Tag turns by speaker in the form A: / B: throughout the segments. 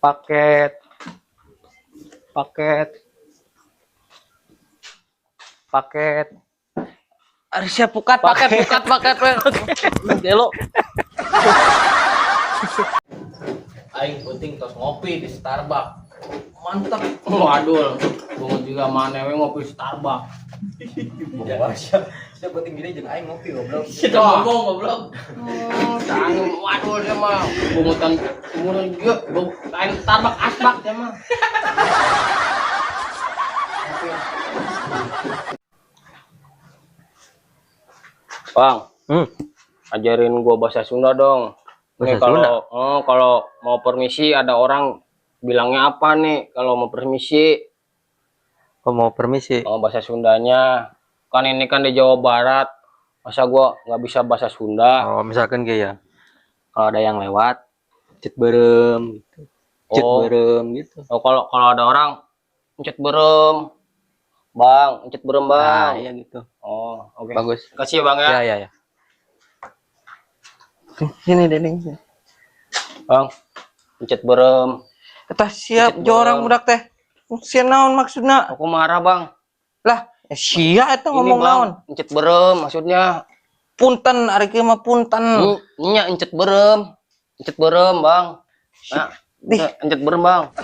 A: Paket. Paket. Paket.
B: Ari sia pukat paket pukat paket we. Gelo.
C: Aing penting tos ngopi di Starbucks. Mantap. Waduh, gua juga mana we ngopi Starbucks.
D: Siapa penting gini jeung aing ngopi goblok.
C: Kita ngomong goblok. Canggih, waduh dia mah. Bungutan umurnya juga, aing Starbucks asbak dia mah. Bang, ajarin gua bahasa Sunda dong. Nih
B: Bahasa Sunda?
C: kalau kalau mau permisi ada orang bilangnya apa nih kalau mau permisi?
B: Oh, mau permisi.
C: Oh, bahasa Sundanya. Kan ini kan di Jawa Barat. Masa gua nggak bisa bahasa Sunda?
B: Oh, misalkan kayak ya. Kalau ada yang lewat, cet berem gitu. Cet berem gitu.
C: Oh, kalau kalau ada orang encet berem. Bang, encet berem, Bang.
B: Nah, iya gitu.
C: Oh, oke.
B: Bagus.
C: Kasih ya, Bang ya.
B: Ya, ya, ya. Sini, Deneng. Sini.
C: Bang, encet berem.
B: Eta siap
C: Encet
B: jorang
C: berem.
B: budak teh. Sia naon maksudna?
C: Aku marah, Bang.
B: Lah, sia eta
C: Ini,
B: ngomong
C: Bang,
B: naon?
C: Encet berem maksudnya.
B: Punten ari kieu mah punten.
C: Nya encet berem. Encet berem, Bang. Nah,
B: Dih.
C: encet berem, Bang.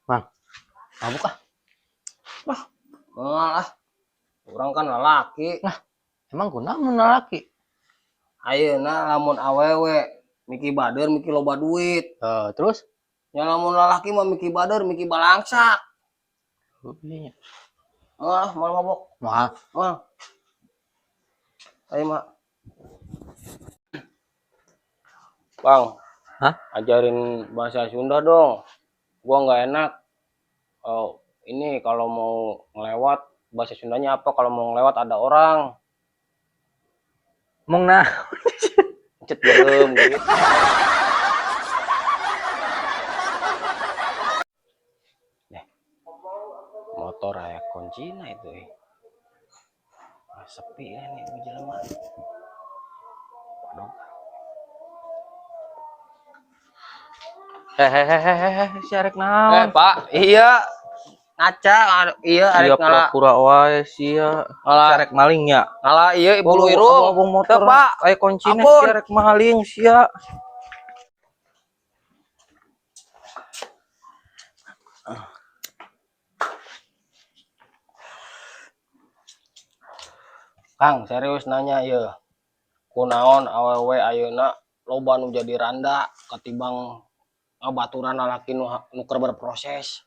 B: Bang,
C: mabuk ah. Wah, malah. Orang kan lalaki.
B: Lah, emang kunaon lalaki?
C: Ayeuna lamun awewe miki bader miki loba duit.
B: Terus?
C: Ya lamun lalaki mah miki bader miki balangsak.
B: Iya.
C: Ah, mal mabok.
B: Moal.
C: Moal. Ayo, Mak. Bang.
B: Hah?
C: Ajarin bahasa Sunda dong. Gua nggak enak. Oh, ini kalau mau ngelewat bahasa Sundanya apa? Kalau mau ngelewat ada orang.
B: Mong nah.
C: Encet berem gitu. Nih, motor aya kuncina itu. Ah, sepi kan nih jelema. Waduh.
B: Hehehehe, si arek naon?
C: Pak, iya. Ngaca, iya arek
B: Sia
C: ngala.
B: pura-pura wae sia.
C: Ngala.
B: Si arek maling nya.
C: Ngala iya bulu irung.
B: Abang motor,
C: Teu, Pak.
B: Aya kuncina
C: Ampun.
B: si arek maling sia.
C: Kang, serius nanya ieu. Kunaon awewe ayeuna loba nu jadi randa katimbang ngabaturan lalaki nu keur berproses.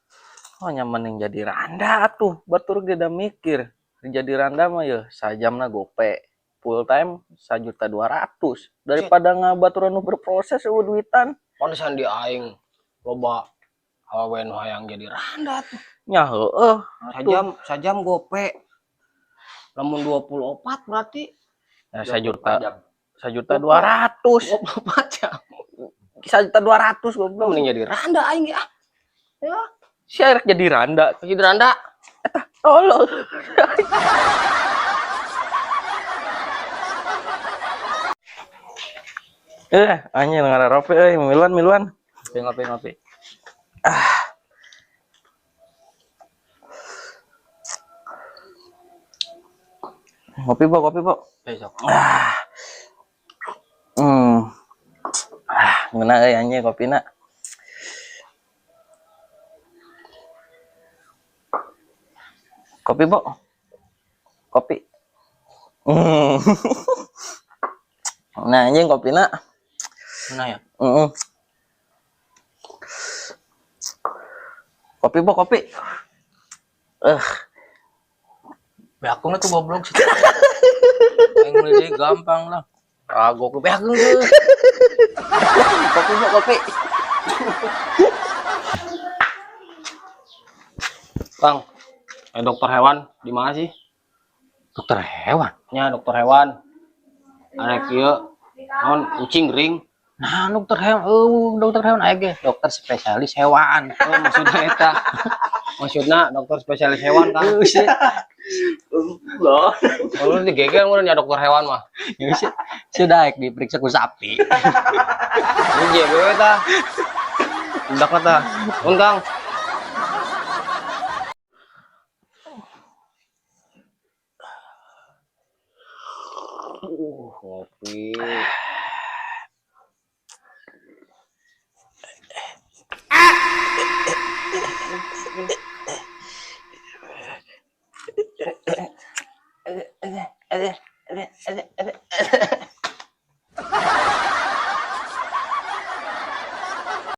B: Oh, nyaman yang jadi randa atuh, batur ge da mikir. Jadi randa mah yeuh sajamna gope. Full time 1.200.000 daripada ngabaturan nu berproses eueuh duitan.
C: Pantesan di aing loba awewe nu hayang jadi randa tuh.
B: Nya heueuh atuh.
C: Sajam gope. Lamun 24 berarti
B: Nah, 1.200.000.
C: 24 jam.
B: 1.200.000 goblok.
C: Mending jadi randa aing ge ah. Ya.
B: Si arek jadi randa.
C: Jadi randa.
B: Eta tolol. Anjing ngararope euy, miluan miluan.
D: Ngopi ngopi ngopi.
B: Ah. Ngopi, Bo, kopi, Bo.
C: Besok.
B: Ah. Ah, ngeuna euy anjing kopina. Kopi, Bo. Kopi. Nah, anjing kopina.
C: Nah ya.
B: Kopi, Bo, kopi.
C: Beakung tuh goblok sih. Aing meuli deui gampang lah. Kagok beakung tuh.
B: Kopi, Bo, kopi.
C: Bang, dokter hewan di mana sih?
A: Dokter hewan?
C: Ya, dokter hewan. Arek ieu naon kucing ring.
A: Nah, dokter hewan, oh, dokter hewan aya ge, dokter spesialis hewan.
C: Oh, maksudnya eta. Maksudna dokter spesialis hewan, Kang.
B: Loh.
C: Kalau digeger mun ya dokter hewan mah.
A: Ya sih, sudah diperiksa ku sapi.
C: Ini JBW tah. Udah tah. Mun Kang. Ngopi.